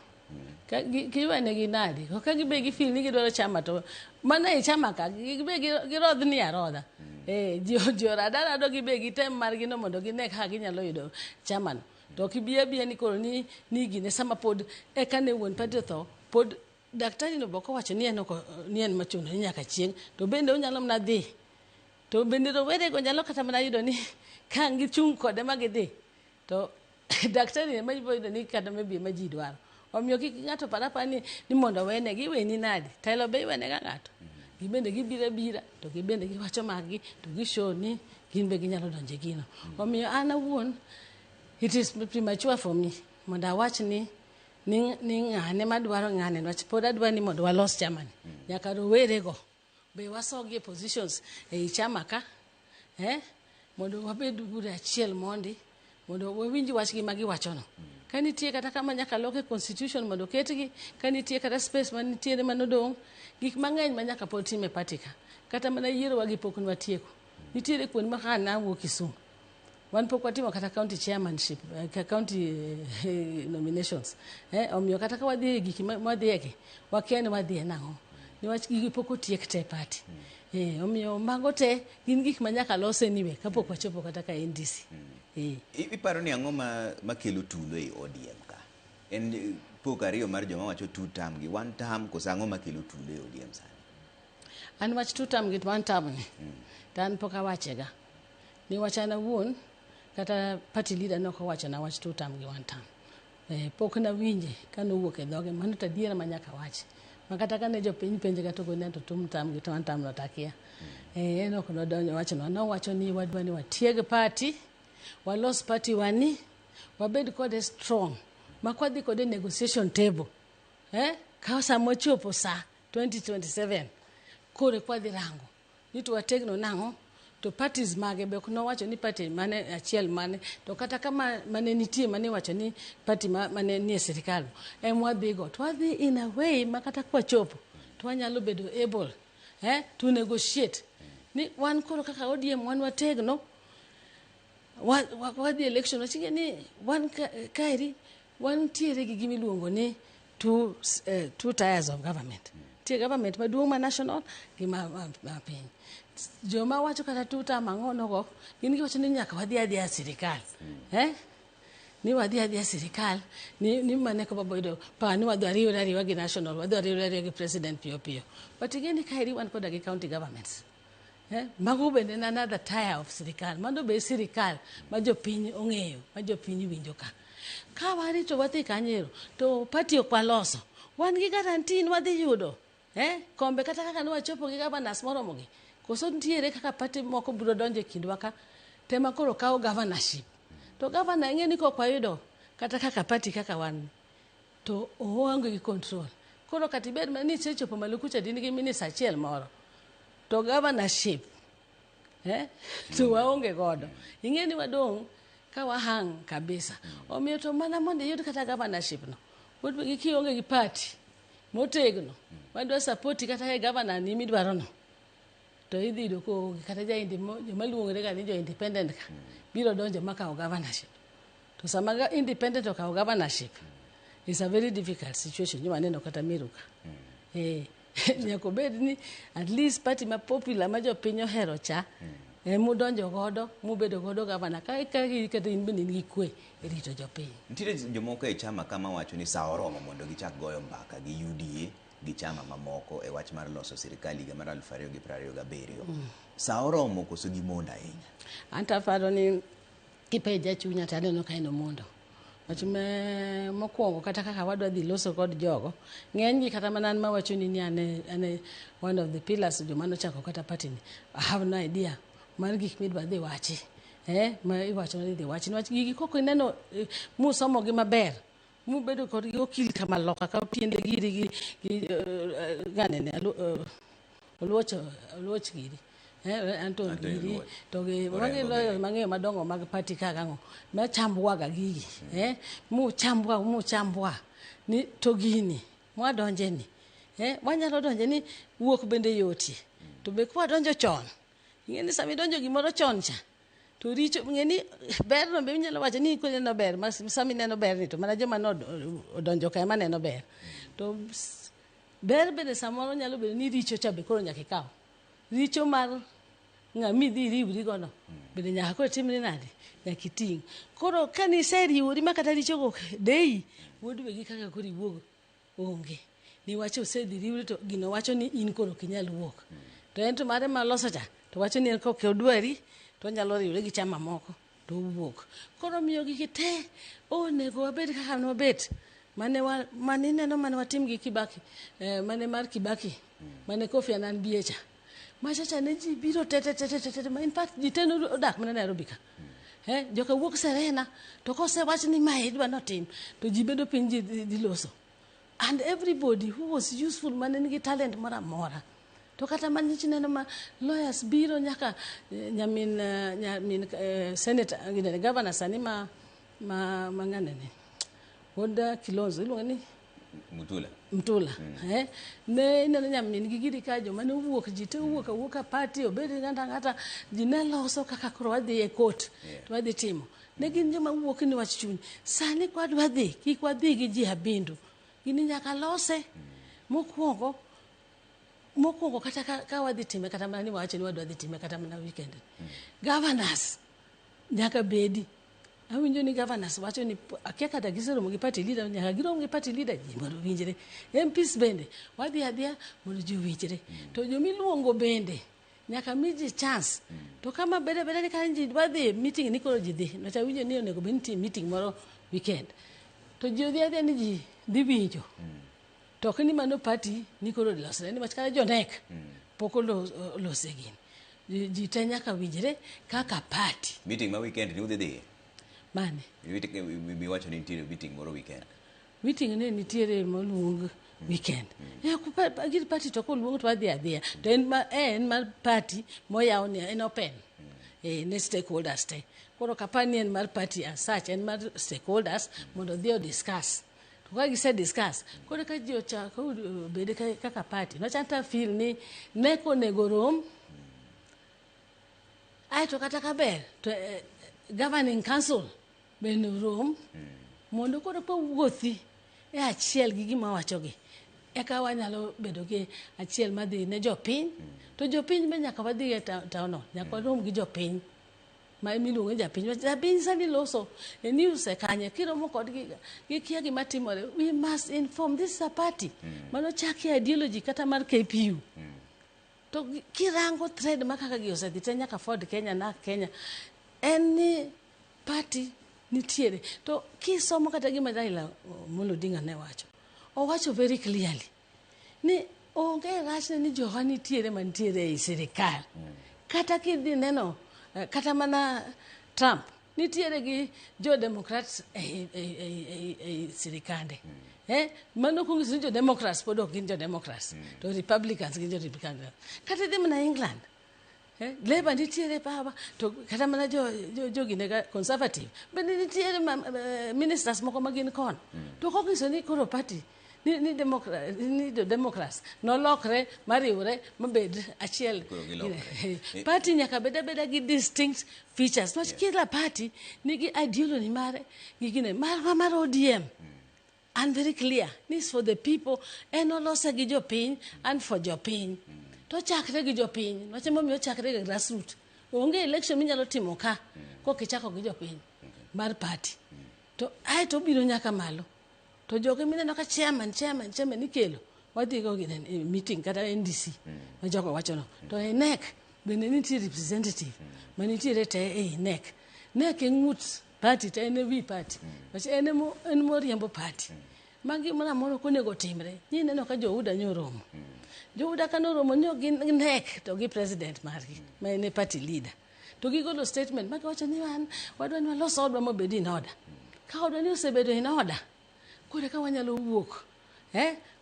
B: Ka giwenegi nadi? Ka gibe gi feel ni gidwaro chama to mana e chama ka gibe girodhni arodha. Ji orado arado gibe gitem margi no mondo gine kaka ginyalo yudo chama no. To ok ibi abiya ni koro ni gine sama pod eka ne wuon party otho, pod daktari no bok owacho ni en ok ni en mochuno ni nyaka chieng', to bende onyalo mana dhi. To bende rowere go nyalo kata mana yudo ni ka ang' gichung' kode ma gidhi, to daktari ema ibiro yudo ni kata maybe ema ji dwaro. Omiyo kik ng'ato par apara ni mondo owenegi, iweni nadi? Telo be iwene ga ng'ato. Gibende gibiro abira, to gibende giwacho mag gi, to gi show ni gin be ginyalo donjo e gino. Omiyo an awuon, it is premature for me mondo awach ni ng'ane madwaro ng'ane, niwach pod adwa ni mondo walos chama ni. Nyaka rowere go be wasogi e positions ei chama ka, mondo wabed bura achiel mondi, mondo wawinj wachgi ma giwachono. Ka nitie kata kama nyaka lok e constitution mondo oketgi, ka nitie kata space manitiere manodong', gik mang'eny ma nyaka pod tim e party ka. Kata mana yierowa gi pok nwatieko. Nitiere kuonde ma kaka nawuok Kisumu. Wan pok watimo kata county chairmanship, county nominations. Omiyo kata ka wadhi e giki mwadhiye gi, wakia ni wadhiye nang'o. Niwach gigi pok otiek te e party. Omiyo mago te gin gik ma nyaka los anyway kapok wachopo kata ka NDC.
A: Iparo ni ang'o makelo tulo ei ODM ka? En pok ariyo mar joma wacho two term gi one term, koso ang'o makelo tulo e ODM sani?
B: An wach two term gi one term ni, to an pok awachega. Niwach an awuon, kata party leader ne ok owachona wach two term gi one term. Pok nawinje kanowuok e dhoge, mano to adiera ma nyaka wachi. Ma kata kane jopiny penje to gone to two term gi one term no takia. En ok nodonjo wachonwa. Nowacho ni wadwa ni watieg party, walos party wani, wabed kode strong. Ma kwadhi kode negotiation table. Ka sama ochopo sa 2027, koro eka wadhi rango ni to wategno nang'o, to parties mage be ok nowacho ni party mane achiel mane, to kata kama mane nitie mane iwacho ni party mane nie sirikal em wadhigo, to wadhi in a way ma kata kwachopo to wanyalo bedo able to negotiate ni wan koro kaka ODM wan wategno. Wadhi election, waching'e ni wan kaeri wantiere gi gimiluongo ni two tiers of government. Nitie government maduong' ma national gi ma piny. Joma wacho kata two term ang'ono go, gin giwacho ni nyaka wadhi adhiya e sirikal. Eh? Ni wadhi adhiya sirikal ni mane ko baboyudo pa ni wadhi wariwre ariwa gi national, wadhi wariwre ariwa gi president piyo piyo. But ing'e ni kaeri wan koda gi county governments. Eh, mago bende en another tier of sirikal. Mano be sirikal ma jopiny ong'eyo, ma jopiny winjo ka. Ka warito wadhi kanyo to party ok waloso. Wan gi guarantee ni wadhi yudo. Eh, kombe kata kaka ne wachopo gi governors moromo gi. Koso nitiere kaka party moko biro donjo e kindwa ka, tema koro kawo governorship. To governor ing'e ni kok wayudo kata kaka party kaka wan to oonge gi control. Koro kata ibed mana ni isechopo malo kucha din gi minister achiel moro, to governorship to waonge godo. Ing'e ni wadong' ka wahang kabisa. Omiyo to mana mondo iyud kata governorship no, pod kionge gi party motegno madwa support kata e governor ni midwaro no, to idhi yudo koonge kata ja joma luongore ga ni jo independent ka biro donjo makawo governorship. To sama independent okawo governorship, is a very difficult situation. Nyo waneno kata Meru ka. Nyaka obed ni at least party ma popular ma jopiny ohero cha emudonjo godo mubedo godo gavana ka kata in bende in gi kwe e rito jopiny.
A: Nitiere jomoko e chama kama wacho ni sa oromo mondo gichak goyo mbaka gi UDA gi chama mamoko e wach mar loso sirikal higa mar 2027. Sa oromo koso gimondo ahinya?
B: Anto aparo ni kipenja chunya to aneno ka en omondo. Wach mokwongo kata kaka wadwa dhi loso kod jogo, ng'eny gi kata mana an mawacho ni an one of the pillars joma nochako kata party ni, I have no idea mar gik midwa dhi wachi. Ma iwacho ni idhi wachi. Niwach gigi kok ineno musomo gi maber, mubedo kod gi okil kama loka ka tiende giri gi ng'anene, oluoch giri. Anto
A: Anto
B: giri
A: Oluoch.
B: to gi
A: Orengo
B: magi lawyers
A: giri.
B: mang'eyo madongo mag party ka gang'o machambwa ga gigi muchambwa ni to gini mwadonje ni wanyalo donje ni wuok bende yotie to be kwadonjo chon ing'e ni sama idonjo gimoro chon cha to richo ng'e ni ber no be inyalo wacho ni koneno ber ma sama ineno ber ni to mana joma nodonjo ka ema neno ber to ber bende samoro nyalo bedo ni richo cha be koro nyaka ikaw richo mar ng'ama idhi iriwri gono bende nyaka koro timri nade nyaka iting' koro kaniseriwori ma kata richogo deyi wuod wegi kaka koro iwuog onge niwach osedhi riwri to gino wacho ni in koro ok inyal wuok to en to mare maloso cha to wacho ni en kok odwari to onyalo riwre gi chama moko to owuok koro miyo gigi te onego wabed kaka nwabet mane wa mane ineno mane watim gi Kibaki mane mar Kibaki mane Kofi Annan bie cha machacha ne ji biro te te te te te te ma in fact ji te nodak mana Nairobi ka joka wuok Serena to kosewach ni mae idwa notim to ji bedo piny ji dhi loso and everybody who was useful mane nigi talent moro amora to kata manyichi neno ma lawyers biro nyaka nyamin senator ginene governor sani ma ng'anene wuod Kilonzo iluongo ni
A: Mutula.
B: Mtula ne ineno nyamin gi giri ka joma ne owuok ji te owuok awuoka party obed ng'ata ng'ata ji ne loso kaka koro wadhi e court to wadhi timo ne gin joma wuok ni wach chuny sani kwadwa dhi kik wadhi gi ji abindu gini nyaka lose mokwongo mokwongo kata ka wadhi time kata mana ni wawacho ni wadwa dhi time kata mana weekend governors nyaka bedi awinjo ni governors wacho ni akia kata giseromo gi party leader nyaka girom gi party leader ji mondo owinjre MPs bende wadhi adhiya mondo ji owinjre to jomiluongo bende nyaka mi ji chance to kama bede bede ni ka ji dwa dhi meeting ni koro ji dhi niwach awinjo ni onego bed ni nitie meeting moro weekend to ji odhi adhiya ni ji dhi winjo to ok ni mano party ni koro losre niwach kata jonek pok olose gini ji te nyaka winjre kaka party.
A: Meeting ma weekend ni udhi dhiye?
B: Mane?
A: Miwacho ni nitiere meeting moro weekend.
B: Meeting ne nitiere moluong weekend. Gir party to koluong to wadhi adhiya. To en mar party moyaw ni en open. Ne stakeholders te. Koro kapar ni en mar party as such, en mar stakeholders mondo odhi o discuss. To ka gise discuss, koro ka ji ochako obed kaka party. Niwach an feel ni nek onego rom. Aeto kata ka ber to Governing council bende orom mondo koro kwawuothi e achiel gi gima wachogi, eka wanyalo bedo gi achiel madhi ne jopiny. To jopiny be nyaka wadhi e town hall, nyaka warom gi jopiny ma miluongo ni japiny. Japiny sani loso e news e kanye kiromo kodgi, gikia gima timore. We must inform. This is a party manochaki ideology kata mar KPU. To kirango thread ma kaka gi osedhi te nyaka Ford Kenya na Kenya, en ni party nitiere. To kisomo kata gima Raila Amolo Odinga ne wacho, owacho very clearly ni onge rachne ni jowa nitiere mantiere ei sirikal. Kata kidhi neno kata mana Trump nitiere gi jo Democrats ei sirikande. Mano ok onyiso ni jo Democrats pod ok gin jo Democrats, to Republicans gin jo Republicans. Kata idhi mana England, Labour nitiere power, to kata mana jo gine ga Conservative bende nitiere ministers moko ma gin kono. To ok onyiso ni koro party ni jo Democrats nolokre mariwre mabed achiel.
A: Koro gilokre.
B: Party nyaka bed abeda gi distinct features. Niwach kila party nigi ideology mare gi gine marwa mar ODM. And very clear ni is for the people, en olose gi jopiny and for jopiny. To chakre gi jopiny, wach emomiyo ochakre gi grassroot. Onge election minyalo timo ka kok ichako gi jopiny mar party. To aeto obiro nyaka malo. To joge mineno ka chairman, chairman, chairman ikelo, wadhi go gi e meeting kata NDC ma jogo wacho no. To e NEC bende nitie representative manitiere te ei NEC. NEC e ng'ut party to en e wi party. Wach en en moriembo party. Magi moro amora ok onego timre. Ni ineno ka jo UDA nyoromo. Jo UDA ka noromo nyo gin NEC to gi president margi ma en e party leader. To gigolo statement ma giwacho ni wan wadwa ni walos odwa mobed in order. Ka odwa ni osebedo in order, koro eka wanyalo wuok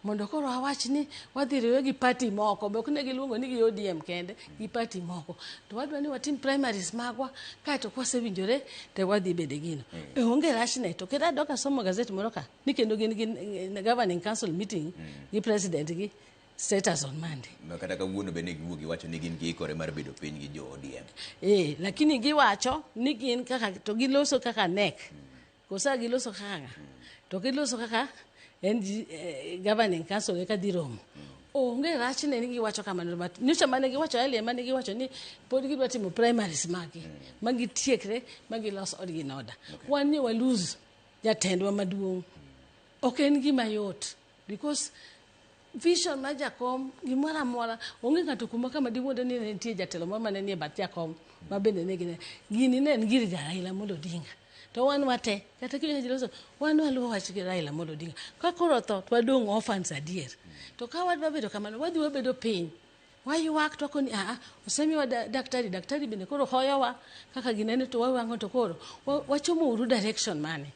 B: mondo koro awach ni wadhi riwre gi party moko be ok ne giluongo ni gi ODM kende, gi party moko to wadwa ni watim primaries magwa, kaeto kwasewinjore to wadhi bede gino. Onge rachne. To kendo adok asomo gazet moro ka ni kendo gin gi governing council meeting gi president gi status on Monday.
A: Ma kata kawuono bende giwuok giwacho ni gin giikore mar bedo piny gi jo ODM.
B: Lakini giwacho ni gin kaka to giloso kaka NEC. Kosa giloso kaka ng'a? To giloso kaka NG, governing council eka dhi romo. Onge rachne ni giwacho kamano, but nyocha mane giwacho earlier, mane giwacho ni pod gidwa timo primaries magi ma gitiekre ma gilos odgi in order. Wan ni wa lose jatendwa maduong'. Ok en gima yot because vision mar jakom gimoro amora onge ng'ato kuma kama diwuonde ni ne nitie jatelo moro mane nie bath jakom ma bende ne gine gini ne en gir Raila Amolo Odinga. To wan wate kata kiwinjo ji loso, wan waluwo wach gi Raila Amolo Odinga. Ka koro otho to wadong' orphans adier. To ka wadwa bedo kamano, wadhi wabedo piny, waywak to wakoni aa osemiwa daktari, daktari bende koro hoyowa kaka ginene to wawang'o to koro wachomo uru direction mane.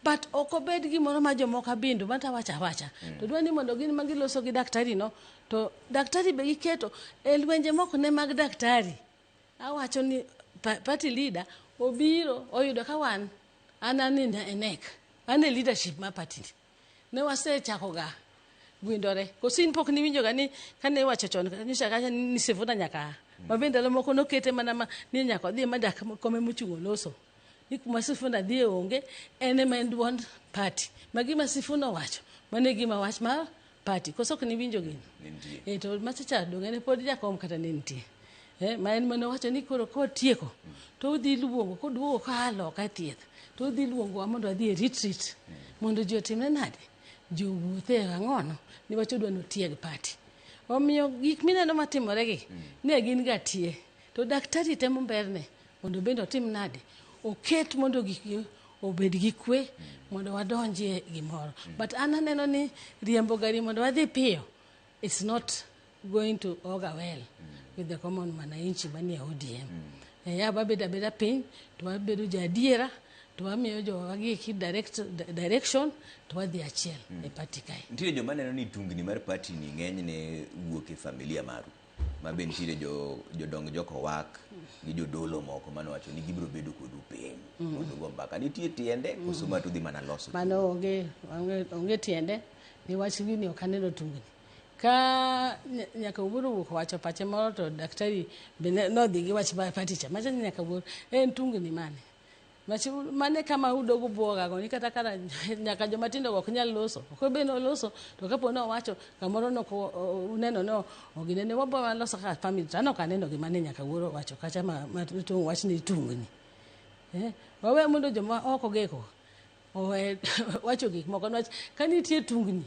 B: But ok obed gimoro ma jomoko abindo mata wacho awacha. To dwa ni mondo gin ma giloso gi daktari no, to daktari be giketo e lwenje moko ne mag daktari. Awacho ni party leader obiro oyudo ka wan an e NEC, an e leadership mar party ni. Ne wasechako ga gwindore. Koso in pok niwinjo ga ni kane iwacho chon nyocha kacha ni Sifuna nyaka a. Ma be ndalo moko nokete mana ma ni nyaka odhi ma dak kome mochung'o loso. Ni kuma Sifuna dhiye onge, en ema en duond party. Ma gima Sifuna owacho, mano e gima wach mar party. Koso ok niwinjo gino?
A: Nitie.
B: To macha cha donge ne pod jakom kata ne nitie. Ma en mane owacho ni koro kotieko to odhi luongo koduogo koa loka e thieth to odhi luongowa mondo wadhi e retreat mondo ji otimre nade, ji owuothe e ang'ono niwach odwa ni otieg party. Omiyo gik mineno matimore gi ne gin ga tie. To daktari temo berne mondo bende otim nade, oket mondo gik obed gi kwe mondo wadonjie gimoro. But an aneno ni riembo gari mondo wadhi piyo, it's not going to augur well with the common mwananchi manie ODM. Ya wabedo abeda piny to wabedo jo adiera to wamiyo jowa gi direction to wadhi achiel e party kae.
A: Nitiere joma neno ni tungni mar party ni ng'enyne wuok e familia maru. Ma be nitiere jodong jokowak gi jodolo moko manowacho ni gibiro bedo kodu piny mondo ugo mbaka. Nitie tiende koso ma to udhi mana loso?
B: Mano onge tiende niwach gini ok aneno tungni. Ka nyaka Wuor owuok owacho pache moro to daktari be nodhi gi wach mar party cha. Macha ni nyaka Wuor en tungni mane? Mane kama udogo buoga go ni kata kara nyaka joma tindo go ok nyal loso. Ok obe no loso to kapo ni owacho kamoro no uneno no oginene wabo loso kaka family to an ok aneno gima ne nyaka wuoro wacho kacha ma tung wach ni tungni. Wawe mondo joma oko geko owe wacho gik moko niwach ka nitie tungni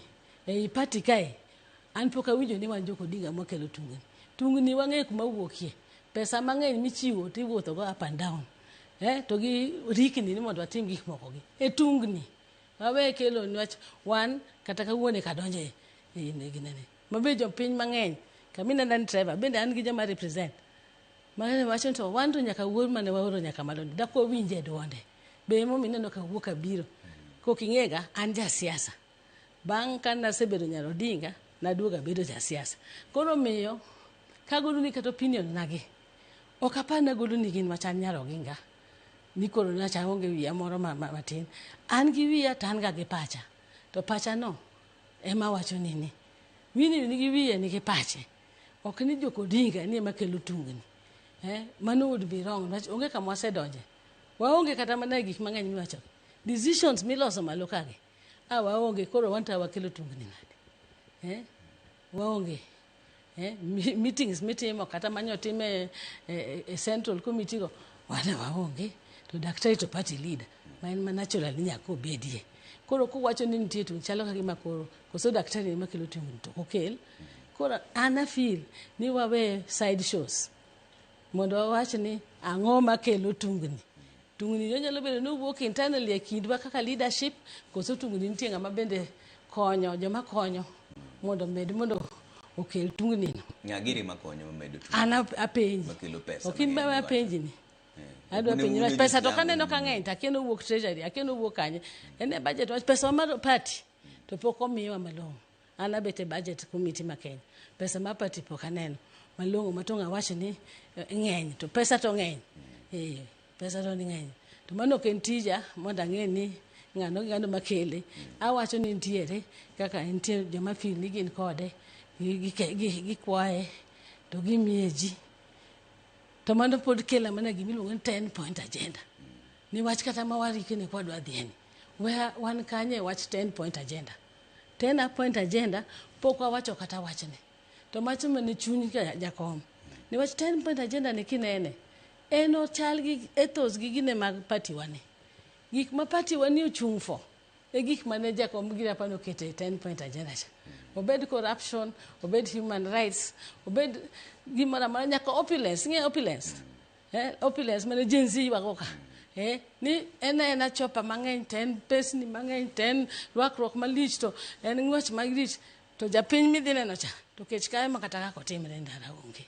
B: ei party kae an pok awinjo ni wan jok Odinga mwakelo tungni. Tungni wang'eyo kuma wuokie. Pesa mang'eny michiwo tiwuotho go up and down. To gi rikni ni mondo watim gik moko gi. E tungni. Wawe kelo niwach wan kata kawuono eka donje e ginene. Mabe jopiny mang'eny kaminena ni Trevor bende an gi joma represent. Mane wacho to wan to nyaka wuor mane waoro nyaka malo dak wawinje duonde. Be emomiyo ineno ka wuok abiro. Kok ing'ega an jasiasa. Bang' ka nasebedo nyar Odinga naduogo abedo jasiasa. Koro miyo kagolo ni kata opinion nagi ok apar ni agolo ni gin wach an nyar Oginga. Ni koro nacha aonge wiya moro matin. An gi wiya to an ga gi pacha. To pacha no ema wacho ni ni. Winnie nigi wiye nigi pache. Ok ni jok Odinga ni ema kelo tungni. Mano would be wrong. Niwach onge kama wasedonje. Waonge kata mana e gik mang'eny miwacho. Decisions miloso malo kagi. Waonge koro wan to wakelo tungni nade. Waonge. Meetings mitimo kata manyo time e central committee go wan waonge. To daktari to party leader ma en ma natural ni nyaka obedie. Koro kuwacho ni nitie tungni chalo ka gima koro koso daktari ema kelo tungni to ok okel. Koro an a feel ni wawe side shows mondo wawach ni ang'o makelo tungni. Tungni onyalo bedo ni owuok internally e kindwa kaka leadership koso tungni nitie ng'ama bende konyo joma konyo mondo med mondo okel tungni no.
A: Ng'a giri makonyo mamedo tungni?
B: An apenji.
A: Makelo pesa
B: Ok in
A: mang'eny
B: ma
A: miwacho.
B: apenji ni. Adwa
A: Une
B: penji
A: une
B: pesa to
A: josiasa
B: kaneno ka ng'eny to akia ni owuok treasury akia ni owuok kanye. En e budget wach pesa mar party to pok omiwa malong'o. An abet e budget committee ma Kenya. Pesa mar party pok aneno malong'o ma to ng'awach ni ng'eny to pesa to ng'eny. Pesa to ni ng'eny. To mano ok en tija mondo ang'e ni ng'ano gi ng'ano makele. Awacho ni nitiere kaka nitie joma feel ni gin kode gikwaye to gimiye ji. To mano pod kela mana gimiluongo ni 10 point agenda. Niwach kata ma warikni kwadwa dhieni. Wan kanye e wach 10 point agenda. 10 point agenda pok wawacho kata wachne. To macho mane chuny jakom. Niwach 10 point agenda ni kinene en ochal gi ethos gi gine mag party wani. Gik ma party wani ochung' for e gik mane jakom gira pano okete e 10 point agenda cha. Obed corruption, obed human rights, obed gimoro amora nyaka opulence, ing'e opulence? Opulence mane Gen Z ywago ka. Ni en aena chopa mang'eny to en pesni mang'eny to en rwakruok malich to en ng'wech malich to japiny midhi neno cha to kech kae ma kata kaka otimre e ndara onge.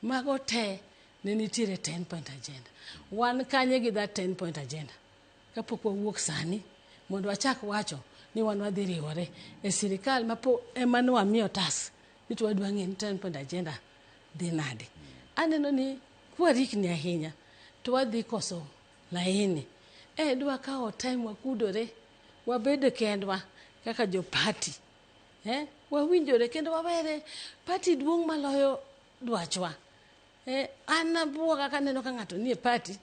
B: Mago te ne nitiere 10 point agenda. Wan kanye gi that 10 point agenda? Kapok wawuok sani mondo wachak wacho ni wan wadhi riwore e sirikal ma po ema ne wamiyo task ni to wadwa ng'e ni 10 point agenda dhi nade. Aneno ni kwarikni ahinya to wadhi koso laini. Dwa kawo time wakudore wabed kendwa kaka jo party. Wawinjore kendo wawere party duong' maloyo dwachwa. An abuoga kaneno ka ng'ato nie party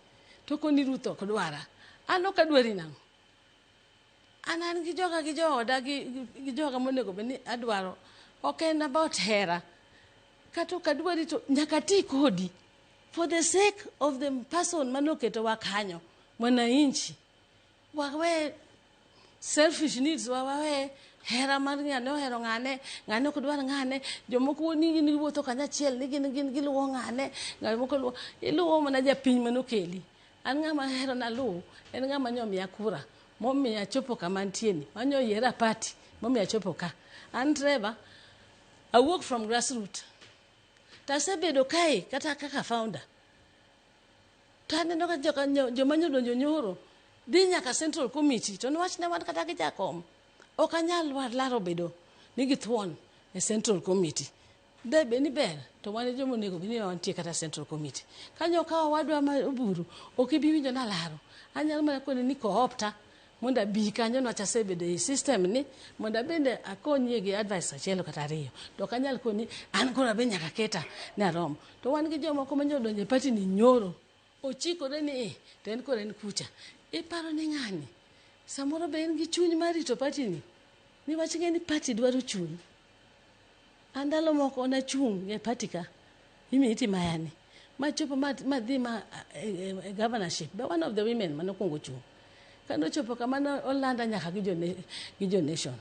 B: to koni Ruth ok dwara. An ok adwari nang'o? An gi joga gi jooda gi joga monego bed ni adwaro. Ok en about hera. Kata ok adwari to nyaka ati kodi. For the sake of the person manoketowa kanyo, mwananchi. Wawe selfish needs wa wawe hera mar ng'ane ohero ng'ane, ng'ane ok dwar ng'ane, jomoko ni gin giwuotho kanyachiel ni gin giluwo ng'ane, ng'ane luwo iluwo mana japiny manokeli. An ng'ama ahero naluw, en ng'ama nyomiya kura, momiyo achopo kama antie ni, manyo yiera party, momiyo achopo ka. An Trevor, awuok from grassroots. To asebedo kae kata kaka founder. To aneno ka joma nyodonjo nyoro dhi nyaka Central Committee to niwach ne wan kata gi jakom. Ok anyal laro bedo ni githuon e Central Committee. De be ni ber to wan e joma onego bed ni wantie kata Central Committee. Kanyo ka owadwa ma Oburu ok ibi winjo nalaro. Anyalo mana kone ni co-opta mondo abi kanyo niwach asebedo e system ni mondo abende akonyie gi advice achiel kata ariyo. To ok anyal koni an koro abe nyaka keta ni arom. To wan gi jomoko ma nyodonjo e party ni nyoro. Ochikore ni "Eh, to en koro en kucha. Iparo ni ng'ani samoro be en gi chuny mar rito party ni. Niwach ing'e ni party dwaro chuny. An ndalo moko nachung' e party ka. Imi itimayani. Machopo madhi ma e governorship. Be one of the women manokwongo chung'. Kanochopo kama ne olanda nyaka gi jo nation.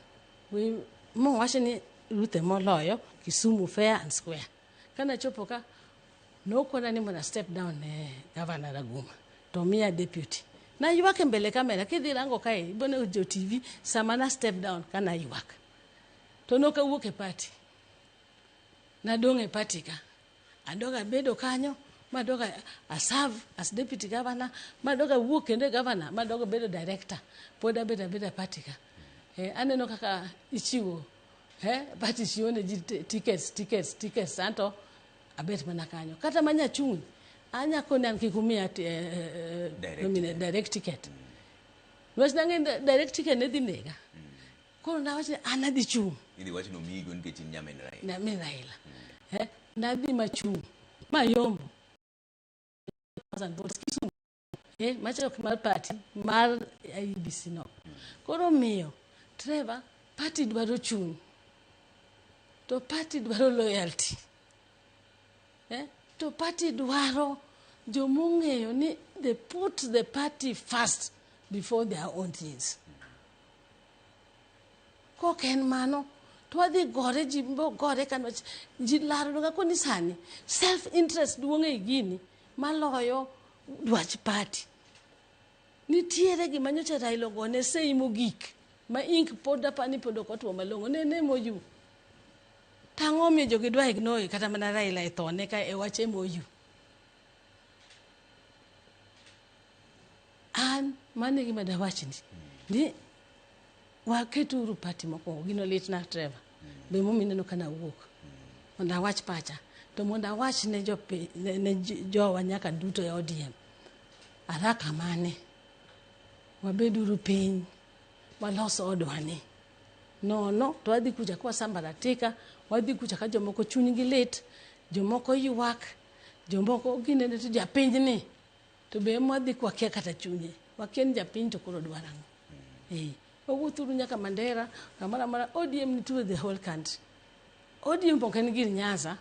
B: Mowach ni Ruth emoloyo Kisumu fair and square. Kanachopo ka nokona ni mondo a step down ne Governor Raguma to miya deputy. Naywak e mbele camera kidhi rango kae iboneno jo TV sama na step down kanaywak. To nokawuok e party. Nadong' e party ka. Adog abedo kanyo madog a serve as deputy governor madog awuok kendo e governor madog abedo director. Pod abedo abeda e party ka. Aneno kaka ichiwo party chiwo ne ji tickets tickets tickets anto abet mana kanyo. Kata manyachung' anya koni an kik umiya
A: Direct ticket.
B: Direct ticket. Niwach nang'e ni direct ticket ne dhi nega. Koro nawach ni an adhi chung'.
A: Idhi wach ni omiyigo nikech in nyamin Raila.
B: Nyamin Raila. Nadhi machung' mayombo. Votes Kisumu. Macha ok mar party mar IEBC no. Koro miyo Trevor party dwaro chung'. To party dwaro loyalty. To party dwaro jomong'eyo ni they put the party first before their own things. Kok en mano to wadhi gore ji gore ka ji laro ga koni sani self interest duong' ei gini maloyo dwach party. Nitiere gima nyocha Raila ogone sei mogik ma ink pod apani pod ok otuo malong'o ne en MOU. Tang'o miyo jogi dwa ignore kata mana Raila e thone ka e wach MOU. An mano e gima dawachni ni waketuru party mokwongo gino litna Trevor. Be momiyo ineno ka nawuok mondo awach pacha to mondo awach ne ne jowa nyaka duto e ODM. Haraka mane wabeduru piny walos odwa ni nono to wadhi kucha kwa sambaratika wadhi kucha ka jomoko chunygi lit jomoko ywak jomoko ginene to japinyni to be ema wadhi kwakia kata chunye wakia ni japiny to koro dwaro ang'o. Wawuothuru nyaka Mandera kamoro amora ODM nitie the whole country. ODM ok en gir Nyanza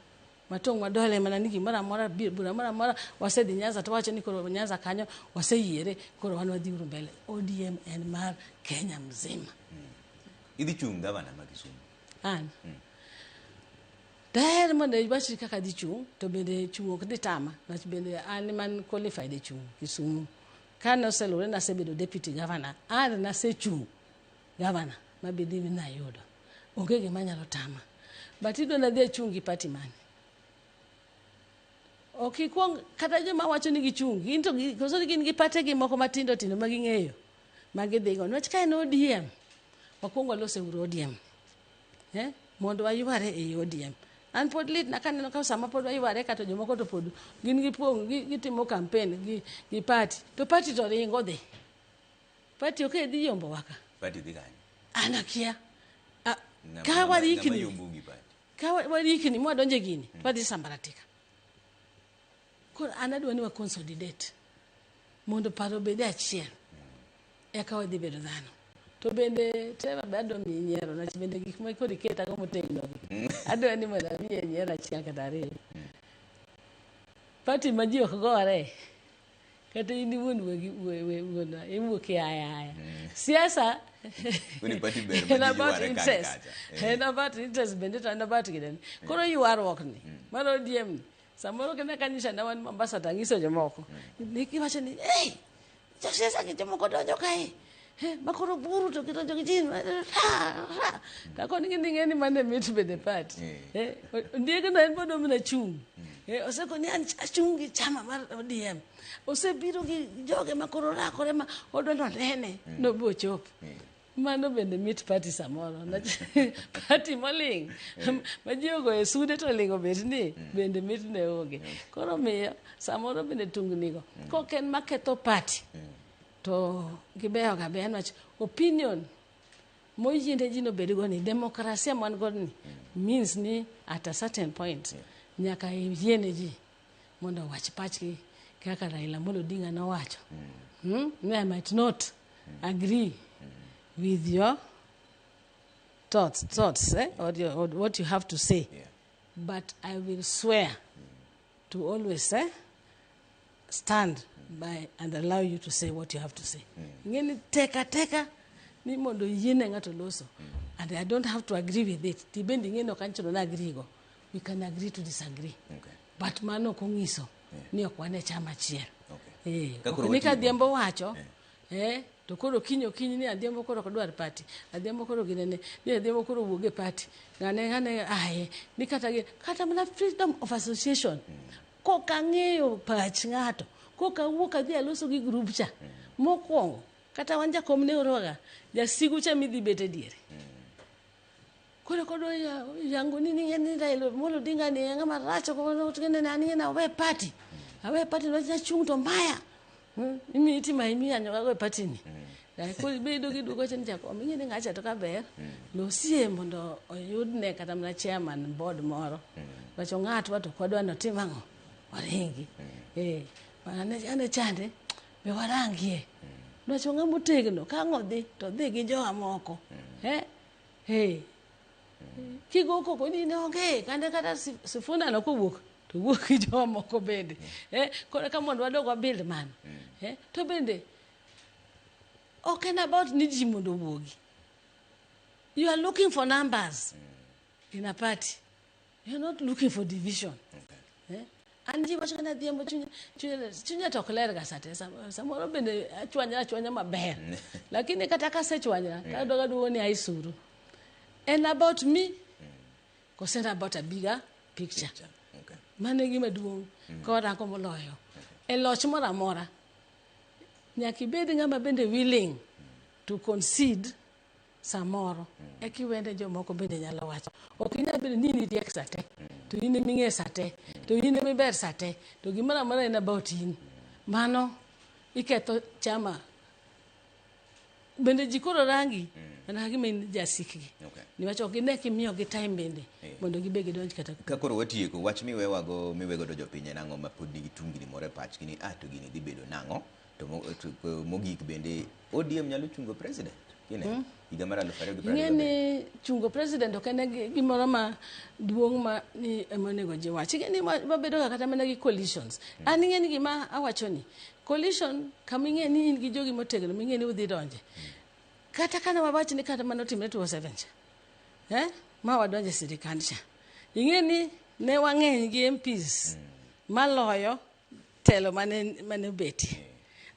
B: matong' wadole mana ni gimoro amora bura moro amora wasedhi Nyanza to wawacho ni koro Nyanza kanyo waseyiere koro wan wadhi uru mbele. ODM en mar Kenya mzima.
A: Idhi chung' gavana ma Kisumu.
B: An daher mondo iwachni kaka adhi chung' to bende chung' ok dhi tama niwach bende an man qualified e chung' Kisumu. Kane oselure nasebedo deputy governor an nasechung' governor mabende nayudo. Onge gima nyalo tama. But idwa nadhi achung' gi party mane? Ok ikuong kata joma wacho ni gichung' gin to koso gin gi pate gi moko matindo tindo ma ging'eyo ma gidhigo. Niwach ka en ODM wakuong walos e uru ODM. Mondo wayware ei ODM. An pod litna kaneno ka sama pod wayware ka to jomoko to pod gin gi pong' gitimo campaign gi party to party to ringo dhi. Party ok dhi yombo wa ka.
A: Party dhi kanye?
B: An akia. Ka warikni ka warikni mwadonjo e gini wadhi sambaratika. Koro an adwa ni wa consolidate mondo paro obed achiel eka wadhi bedo dhano. To bende Trevor be adwa miyi nyiero niwach bende gik ma koro iketago motegno gi. Adwa ni mondo amiye nyiero achiel kata ariyo. Party ma ji ok gore kata in iwuon wuonwa iwuok aya aya. Siasa en about interest. En about interest bende to en about ginene. Koro ywaruok ni mar ODM ni samoro kata kanyocha ne wan Mombasa to ang'iso jomoko. Giwacho ni hey, josiasa gi jomoko donjo kae. Makoro buru to gidonjo gi ji. Takonigi ni ing'e ni mano e mit bende party. Ondiegno en pod omina chung'. Osekoni an achung' gi chama mar ODM. Osebiro gi joge ma koro rakore ma odwa nonene nobi ochop. Mano bende mit party samoro. Party moling' ma ji ogoye sude to oling' obet ni bende mitne onge. Koro miyo samoro bende tungni go kok en maketho party to gibeyo ga beya niwach opinion moyiene ji nobedgo ni demokrasia ma wan godo ni means ni at a certain point nyaka iyiene ji mondo owach pachgi Kaka Raila Amolo Odinga nowacho, Ni I might not agree with your thoughts eh? Or what you have to say. But I will swear to always stand by and allow you to say what you have to say. Ing'e ni teka teka ni mondo yiene ng'ato loso. And I don't have to agree with it. Ti bende ing'e ni ok anchuno na agree go. We can agree to disagree. But mano ok onyiso ni ok wan e chama achiel.
A: Ka koro
B: Ok ni ka
A: watieko.
B: Adhiambo wacho, to koro kiny okinyi ni Adhiambo koro ok dwar party. Adhiambo koro ginene, ni Adhiambo koro wuog e party. Ng'ane ng'ane aye, ni kata gi, kata mana freedom of association. Kok ang'eyo pach ng'ato, kok awuok adhi aloso gi group cha. Mokwongo, kata wan jakom ne oroga, jasigu cha midhi bet e diere. Koro kodwa yango ni Raila Amolo Odinga ni ng'ama rach ok ne an ing'e ni awe party. Awe party niwach nachung' to maya. Imiyi timo imiyanyo gago e party ni. Koro ibedo gi duoko ni jakom ing'e ni ng'acha to kaber losie mondo oyudne kata mana chairman board moro. Wacho ng'atwa to ok wadwa ni otim ang'o? Oringi. Ane chande be warangie. Niwach ng'ama otegno ka ang' odhi to odhi gi jowa moko. Kigo koko ni ne onge kande kata Sifuna no kowuok to wuok gi jowa moko bende. Koro ka mondo wadog wa build mano. To bende ok en about ni ji mondo owuogi. You are looking for numbers in a party. You are not looking for division. An ji wacho ni Adhiambo chunya to ok ler ga sate. Samoro bende achwanyra achwanya maber. Lakini kata kasechwanyra, to aduogo ni aisuru. En about me, kose en about a bigger picture.
A: Picture.
B: Mano e gima duong' ka warango moloyo. E loch moro amora, nyaka ibed ng'ama bende willing to concede samoro. Eka iwene jomoko bende nyalo wacho. Ok inyal bedo ni in iriek sate, to in ema ing'e sate, to in ema iber sate, to gimoro amora en about in. Mano iketho chama. Bende ji koro rangi mana ka gima in jasikgi. Niwach ok gine kimiyogi time bende mondo gibe gidonj kata
A: Ka koro watieko, wach miwewago miwegodo jopiny en ang'o ma pod nigi tungni moro e pachgi ni to gini dhi bedo nang'o? To mogik bende ODM nyalo chungo president? Kine, higa mar aluf ariyo gi piero
B: Ing'e
A: ariyo gabiriyo.
B: ni chungo president ok en gimoro ma duong' ma ni ema onego ji wach. Ing'e ni wabedo ga kata mana gi coalitions. An ing'e ni gima awacho ni coalition kama ing'e ni in gi jogi motegno ming'e ni udhi donje. Kata kana wawach ni kata mano otimre 2007 cha. Ma wadonje e sirikand cha. Ing'e ni ne wang'eny gi MPs maloyo telo mane obetie.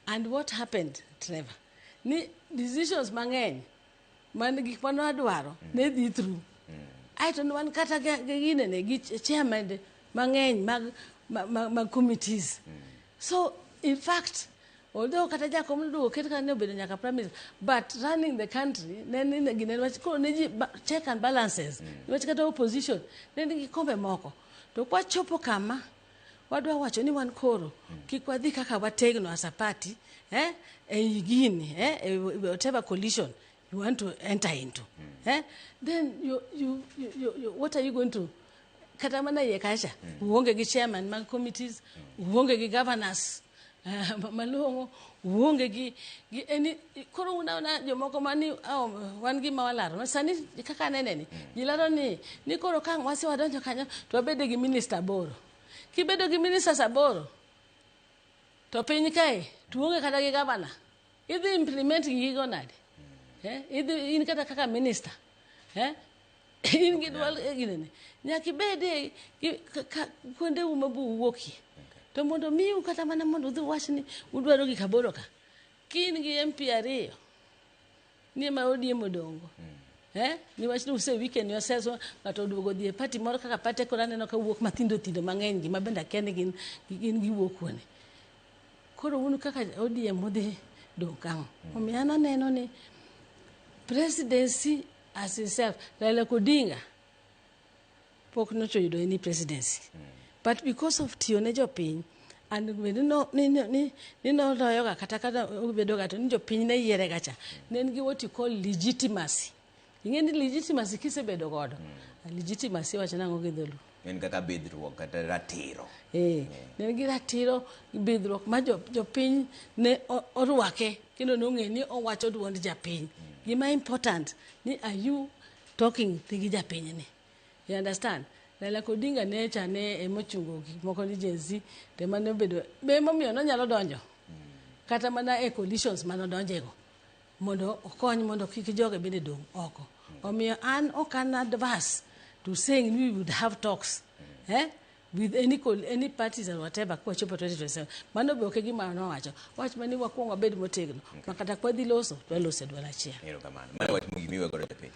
B: And what happened, Trevor? Ni decisions mang'eny man gik mane wadwaro ne dhi through. Aeto ne wan kata gi ginene gi chairman mang'eny mag committees. So in fact, although kata jakom noduogo ket ka ne obedo nyaka prime minister, but running the country ne ni ne gine wach koro ne ji check and balances. Niwach kata opposition ne nigi kombe moko. To kwachopo kama wadwa wacho ni wan koro kik wadhi kaka wategno as a party, e gini, e whatever coalition you want to enter into, then what are you going to kata mana iye kacha uonge gi chairman mag committees, uonge gi governors malong'o, uonge gi any koro unaona jomoko mani wan gi ma walaro. Ma sani kaka anene ni ji laro ni koro ka ang' wase wadonjo kanyo to wabede gi minister aboro. Kibedo gi ministers aboro to piny kae to uonge kata gi governor, idhi implement gigo nade? Idhi in kata kaka minister, In gi dwol e ginene. Nyaka ibede gi kuondeu ma bu wuokie. To mondo miu kata mana mondo udhi uwach ni udwaro gik aboro ka. Ka in gi MP ariyo, ni ema ODM odongo. Niwach ni use weaken yourselves, ng'ato oduogo dhi e party moro kaka party koro aneno ka wuok mathindo thindo mang'eny gi ma bende akia ni gin giwuok kuone. Koro un kaka ODM udhi dong' kang'o? Omiyo an aneno ni presidency as itself, Raila Odinga pok nocho yudo any presidency. But because of tiyo ne jopiny, and bende no, ni noloyoga kata kata obedo ga to ni jopiny ne yiere ga cha. Ne en gi what you call legitimacy. Ing'e ni legitimacy kisebedo godo. Legitimacy wacho nang'o gi dholuo?
A: En kaka bidhruok kata ratiro.
B: Ne en gi ratiro, bidhruok ma jopiny ne orwake kendo nong'e ni owacho duond japiny. Gima important ni are you talking gi japiny ni. You understand? Raila Odinga ne cha ne emochungo gik moko ni Gen Z to ema ne obedo be emomiyo nonyalo donjo kata mana e coalitions manodonjego mondo okony mondo kik joge bende dong' oko. Omiyo an ok an adverse to saying we would have talks with any parties or whatever kwachopo 2027. Mano be ok e gima nowacho. Wach mani wakwong wabed motegno. Ma kata kwadhi loso, to waloso e duol achiel.
A: Erokamano. Mano wach mogik miwe godo jopiny.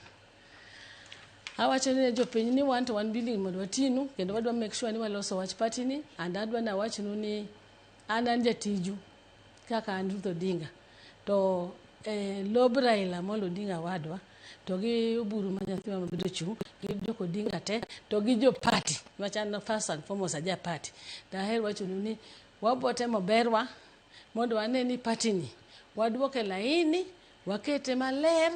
B: Awacho ne jopiny ni wan to wan willing mondo watinu kendo wadwa make sure ni waloso wach party ni and adwa ni awachnu ni an jatiju kaka an Ruth Odinga to lob Raila Amolo Odinga wadwa to gi Oburu ma nyathiwa mabiro chung' gi jok Odinga te to gi jo party niwach an first and foremost aja party daher wachonu ni wabo temo berwa mondo wane ni party ni waduoke laini wakete maler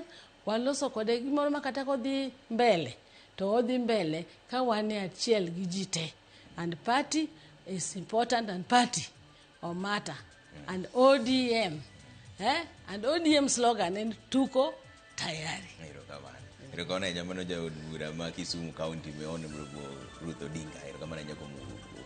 B: waloso kode gimoro ma kata kodhi mbele to odhi mbele ka wan e achiel gi ji te and party is important and party o matter and ODM and ODM slogan en tuko tayari.
A: Erokamano. Erokamano ahinya mano jaod bura ma Kisumu County me Honorable Ruth Odinga. Erokamano ahinya kuom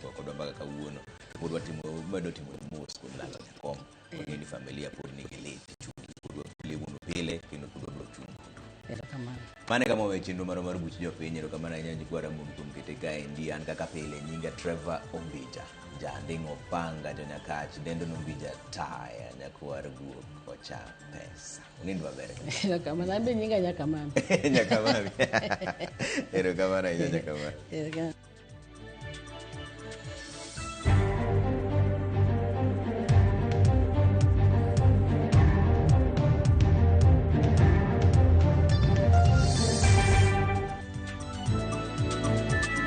A: wuok kodwa mbaka kawuono. Pod watimo medo timo mos kuom lalo jakom. Wang'eyo ni familia pod nigi lit. Chuny pod walemonu pile kendo pod wabiro chung' kodu.
B: Erokamano.
A: Mano e kama wawe chenro marwa mar buch jopiny. Erokamano ahinya nyikwa Ramogi kuom kete kaendi. An kaka pile nyinga Trevor Ombija. Janding' opanga jonyakach dendo nombija taya nyakwar guok ocha pesa. Unind maber.
B: Erokamano. An be nyinga Nyakamami.
A: Nyakamami. Erokamano ahinya Nyakamami.
B: Erokamano.